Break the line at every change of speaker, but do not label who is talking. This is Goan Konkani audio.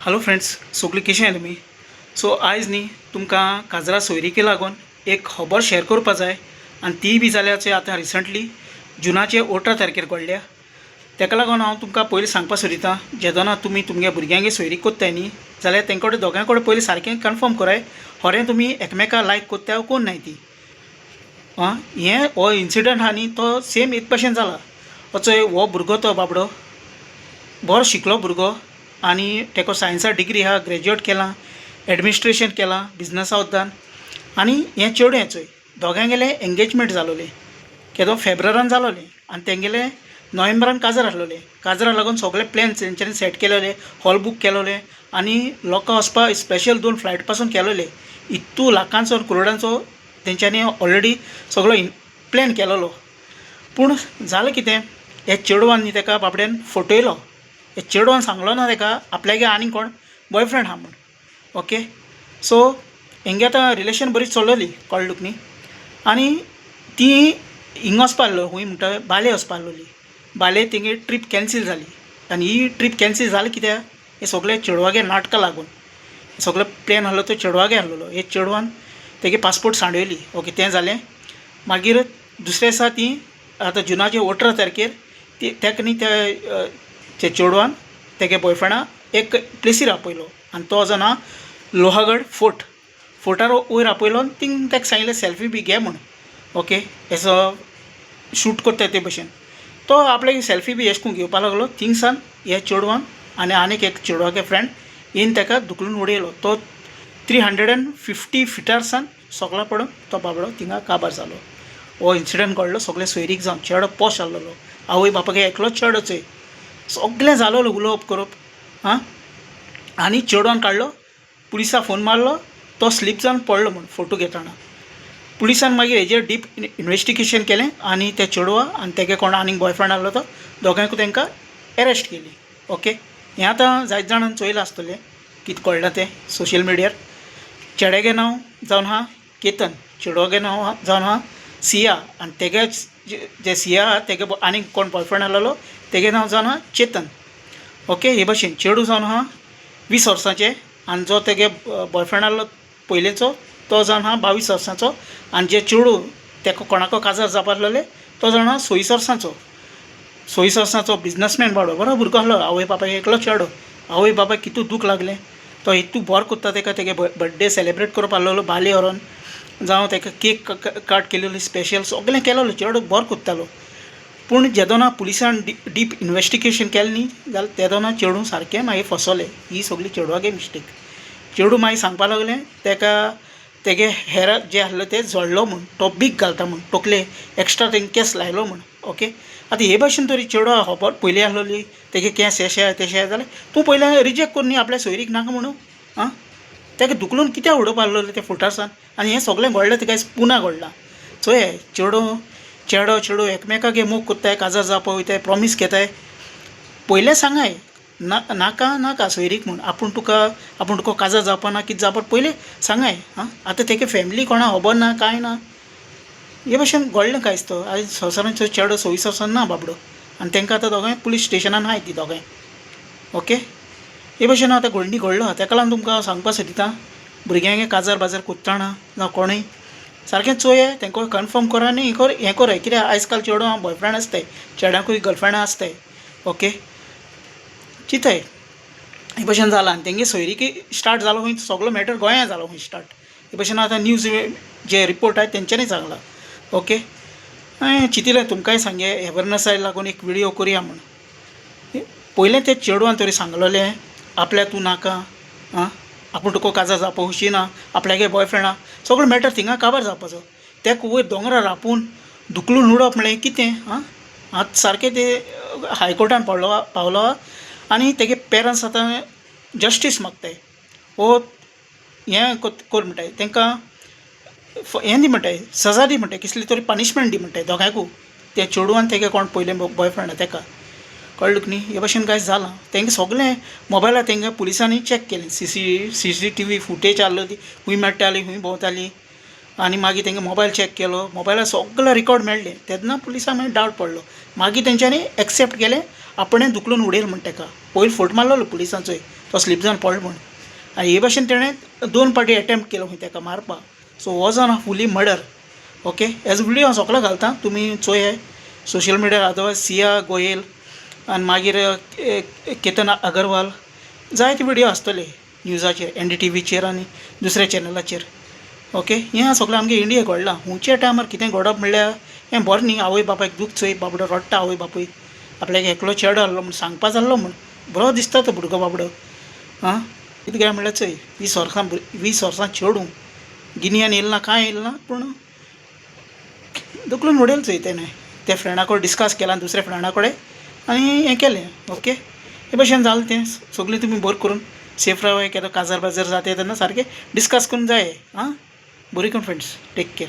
हॅलो फ्रेंड्स, सगळीं कशें आहाय तुमी? सो आयज न्ही तुमकां काजरा सोयरीके लागून एक खबर शेअर करपा जाय आनी ती बी जाल्या आतां रिसंटली जुनाचे 18 तारखेर घडल्या. तेका लागून हांव तुमकां पयलीं सांगपा सोदिता, जेदोना तुमी तुमगे भुरग्यांगे सोयरीक कोत्ताय न्ही जाल्यार तेंचे कडेन दोगां कडेन पयलीं सारकें कन्फर्म कराय खरें तुमी एकमेका लायक कोत्ताय वो कोन नाय ती. आं हें हो इन्सिडंट आहा न्ही तो सेम एक भशेन जाला. चोय हो भुरगो तो बाबडो बरो शिकलो भुरगो आनी तेका सायन्सा डिग्री आहा, ग्रेज्युएट केलां, एडमिनिस्ट्रेशन केलां बिजनसा वद्दान. आनी हें चेडूं चोय दोगांगेलें एंगेजमेंट जालोलें केदो फेब्रुवारान जालोलें आनी तेंगेलें नोव्हेंबरान काजार आसलोलें. काजरा लागून सगळे प्लॅन्स तेंच्यांनी सेट केलेले, हॉल बूक केलोले आनी लोकां वचपा स्पेशल 2 फ्लायट पासून केलोले. इतू लाखांचो करोडांचो तेंच्यांनी ऑलरेडी सगळो प्लॅन केलोलो. पूण जालें कितें, हे चेडवान न्ही तेका बाबड्यान फटयलो. हे चेडवान सांगलो ना तेका आपल्यागे आनी कोण बॉयफ्रेंड आहा म्हूण. ओके, सो हेंगे आतां रिलेशन बरी चलली, कळ्ळें तुका न्ही. आनी ती हिंगा वचपा आहलो, खूंय म्हणटा बाले वचपा आहलोली. बाले तेंगे ट्रीप कॅन्सील जाली आनी ही ट्रीप कॅन्सील जाली कित्याक, हे सगळे चेडवागे नाटकां लागून. सगळो प्लॅन आहलो तो चेडवागे आहलोलो. हे चेडवान तेगे पासपोर्ट सांडयली. ओके, तें जालें. मागीर दुसऱ्या दिसा ती आतां जुनाचे 18 तारखेर ती तेका न्ही त्या चेडवान तेगे बॉयफ्रेंडा एक प्लेसीर आपयलो आनी तो जावन आहा लोहागड फोर्ट. फोर्टार वयर आपयलो आनी थिंग तेका सांगलें सेल्फी बी घे म्हूण. ओके, एसो शूट करता ते भशेन तो आपले सेल्फी बी एशें करून घेवपा लागलो. थिंगसान हे चेडवान आनी आनीक एक चेडवागे फ्रेंड येवन तेका धुकलून उडयलो. तो 350 फिटार सान सगळो पडून तो बाबडो थिंगा काबार जालो. हो इन्सिडंट घडलो सगळे सोयरीक जावन. चेडो पोश आहलोलो, आवय बापायगे एकलोच चेडो चोय, सगळें जालोलो उलोवप करप. आं आनी चेडवान काडलो, पुलिसा फोन मारलो, तो स्लीप जावन पडलो म्हूण फोटो घेतना. पुलिसान मागीर हेजेर डीप इन्वेस्टिगेशन केलें आनी त्या चेडवा आनी तेगे कोण आनीक बॉयफ्रेंड आहलो तो दोगांयकूय तेंकां एरेस्ट केली. ओके, हें आतां जायते जाणांनी चोयलां आसतलें कितें कळ्ळां तें सोशल मिडियार. चेड्यागे नांव जावन आहा केतन, चेडवागे नांव जावन आहा सिया आनी तेगे जे सिया आहा तेगे आनीक कोण बॉयफ्रेंड आहलोलो तेगे नांव जावन आहा चेतन. ओके, हे भशेन चेडूं जावन आहा 20 वर्सांचें आनी जो तेगे बॉयफ्रेंड आहलो पयलेचो तो जावन आहा 22 वर्सांचो आनी जे चेडूं तेका कोणाको काजार जावपा आहलोलें तो जावन आहा 26 वर्सांचो. 26 वर्सांचो बिजनसमॅन बाबडो, बरो भुरगो आहलो, आवय बापायक एकलो चेडो. आवय बापायक कितू दूख लागलें, तो इतू बरो कोत्ता तेका, तेगे बड्डे सेलेब्रेट करपा आहलोलो बाले व्हरोन, जावं तेका केक काट केलेली स्पेशल सगळें केलोलो, चेडो बरो कोत्तालो. पूण जेदोना पुलिसान डीप इन्वेस्टिगेशन केलें न्ही जाल्यार तेदोना चेडूं सारकें मागीर फसोलें. ही सगळी चेडवागे मिस्टेक. चेडूं मागीर सांगपा लागलें तेका तेगे हेर जे आहले ते जळ्ळो म्हूण, तो बीग घालता म्हूण, तकले एक्स्ट्रा तेंगे केंस लायलो म्हूण. ओके, आतां हे भशेन तरी चेडवा खबर पयलीं आहलोली तेगे केंस एशे आहा तेशे आहा जाल्यार तूं पयलें रिजेक्ट कर न्ही आपल्या सोयरीक नाका म्हणून. आं तेका धुकलून कित्याक उडोवपा आहलोलें तें फोटार सान. आनी हें सगळें घडलें तेका पुना घडलां. चोय चेडो चेडो चेडूं एकमेकागे मोग कोत्ताय, काजार जावपा वयताय, प्रोमीस घेताय, पयलें सांगाय ना नाका नाका सोयरीक म्हूण, आपूण तुका काजार जावपा ना कितें जावपा पयलें सांगाय. आं आतां तेगे फॅमिली कोणा खबर ना कांय ना, हे भशेन घडलें कांयच तो आयज संवसारान चेडो 26 वर्सां ना बाबडो आनी तेंकां आतां दोगांय पुलीस स्टेशनान आहाय ती दोगांय. ओके, हे भशेन आतां घडणी घडलो आहा. तेका लागून तुमकां हांव सांगपा सोदिता, भुरग्यांगे काजार बाजार कोत्ताना जावं कोणूय सारकें चोय, तेंकां कन्फर्म कर आनी हें कराय, कित्याक आयज काल चेडवां बॉयफ्रेंड आसताय, चेड्यांकूय गर्लफ्रेंडां आसताय. ओके, चिंताय हे भशेन जालां आनी तेंगे सोयरीकी स्टार्ट जालो खंय, सगलो मॅटर गोंया जालो खंय स्टार्ट. हे भशेन आतां न्यूज जे रिपोर्ट आहाय तेंच्यांनी सांगलां. ओके, हांवें चिंतिलें तुमकांय सांगे एवेरनसाक लागून एक विडियो करुया म्हूण. पयलें ते चेडवान तरी सांगलोलें आपल्याक तूं नाका, आं आपूण तुका काजार जावपा खुशी ना, आपल्यागे बॉयफ्रेंड आहा, सगळो मॅटर थिंगा काबार जावपाचो. तेका वयर दोंगरार आपोवन धुकलून उडोवप म्हळ्यार कितें. आं आतां सारकें ते हायकोर्टान पावलो आनी तेगे पेरंट्स आतां जस्टीस मागताय, वो हें कर म्हणटाय तेंकां, हें दी म्हणटाय, सजा दी म्हणटाय, कसली तरी पनिशमेंट दी म्हणटाय दोगांयकू, तें चेडूं आनी तेगे कोण पयलें बॉयफ्रेंड आहा तेका. कळ्ळें तुका न्ही. हे भशेन कांय जालां तेंगे सगळें मोबायलार तेंगे पुलिसांनी चॅक केलें, C C T V footage आहलो ती खूंय मेळटाली खूंय भोंवताली आनी मागीर तेंगे मोबायल चॅक केलो, मोबायलार सगळें रिकॉर्ड मेळ्ळें. तेन्ना पुलिसांक मागीर डावट पडलो, मागीर तेंच्यांनी एक्सेप्ट केलें आपणें धुकलून उडयलें म्हूण तेका. पयलीं फोट मारलोलो पुलिसांचोय तो स्लीप जावन पडलो म्हूण. आनी हे भाशेन तेणें दोन पाटी एटेम्प्ट केलो खंय ताका मारपाक. सो हो जावन आहा फुली मर्डर. ओके, हेजो विडियो हांव सगलो घालता, तुमी चोयाय सोशल मिडियार. अदरवायज सिया गोयल आनी मागीर केतन अगरवाल, जायते विडियो आसतले न्यूजाचेर, NDTVचेर आनी दुसऱ्या चॅनलाचेर. ओके, हें सगळें आमगे इंडिया घडलां. खुंयच्या टायमार कितें घडप म्हणल्यार हें बरें न्ही. आवय बापायक दूख चोय, बाबडो रडटा. आवय बापूय आपल्याक एकलो चेडो आहलो म्हूण सांगपा जाल्लो म्हूण बरो दिसता तो भुरगो बाबडो. आं, कितें काय म्हणल्यार चोय, 20 वर्सां, 20 वर्सां चेडूं, गिन्यान येयलें ना, कांय येयलें ना, पूण धुकलून उडयलें चोय तेणें. त्या फ्रेंडा कडेन डिस्कस केलां दुसऱ्या फ्रेंडा कडेन आनी हें केलें. ओके, हे भशेन जालें तें. सगळीं तुमी बरें करून सेफ रावाय. केदो काजार बाजार जाता तेन्ना सारकें डिस्कस करून जाय. आं, बरी करून फ्रेंड्स, टेक केर.